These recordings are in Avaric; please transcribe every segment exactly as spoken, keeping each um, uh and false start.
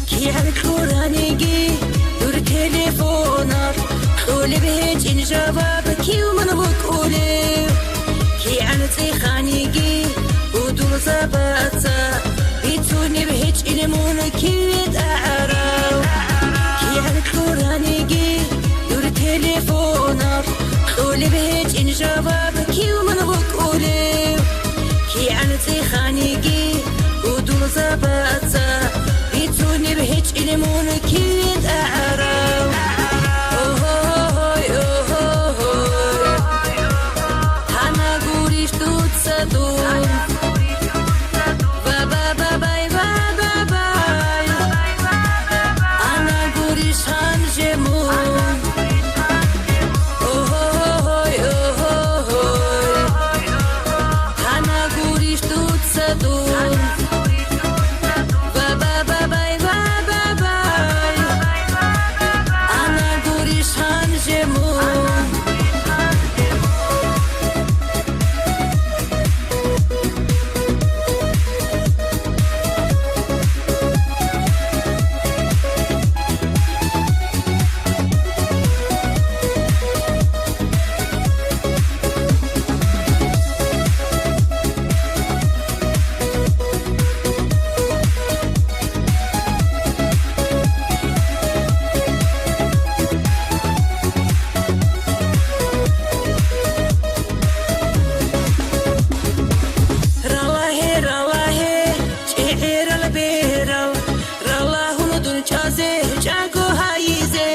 КигӀан кьураниги дур телефоналъ, кьолеб гьечӀин жаваб, кив мун вукӀулев. КигӀан цӀеханиги гьудулзабаца, бицунеб гьечӀин мун киве тӀагӀарав. КигӀан кьураниги дур телефоналъ, кьолеб гьечӀин жаваб, кив мун вукӀулев. КигӀан цӀеханиги гьудулзабаца, бицунеб гьечӀин мун киве тӀагӀарав. Огьогьой, огьогьой, гьанагурищ дуца дун. Ва бабабай, ва бабай, гьанагурищ гьанже мун. Огьогьой, огьогьой, гьанагурищ дуца дун. Ва бабабай, ва бабай, гьанагурищ гьанже мун. Ралагье, ралагье, чӀегӀерал берал, ралагьун дун чӀазе, чӀаго гьайизе.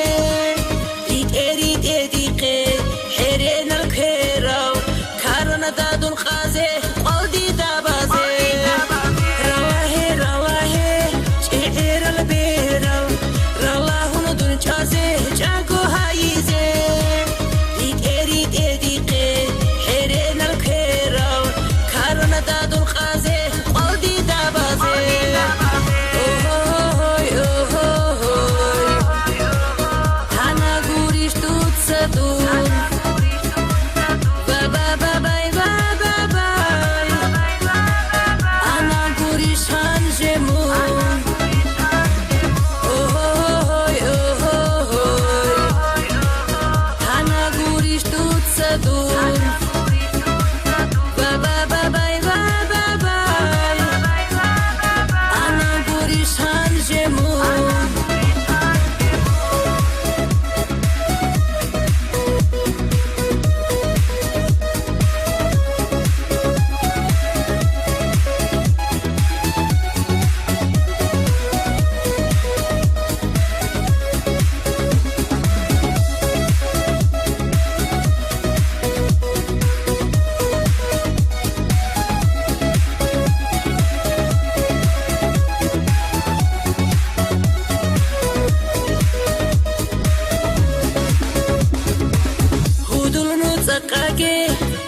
РитӀе-ритӀе дихъе хӀеренал кверал, карана дадун къазе, къвал дида базе. Ралагье, ралагье, чӀегӀерал берал, ралагьун дун чӀазе, чӀаго гьайизе. РитӀе-ритӀе дихъе хӀеренал кверал, карана дадун къазе, къвал дида базе. Огьогьой, огьогьой, гьанагурищ дуца дун. Ва бабабай, ва бабай, гьанагурищ гьанже мун. Огьогьой, огьогьой, гьанагурищ дуца дун. Ва бабабай, ва бабай, гьанагурищ гьанже мун. Гьудул нуцӀа къаге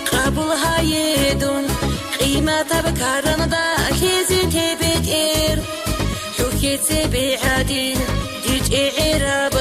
къабул гьае дун, къиматаб каранда лъезе те бетӀер. ЛъухӀезе бегӀадин дир чӀегӀераб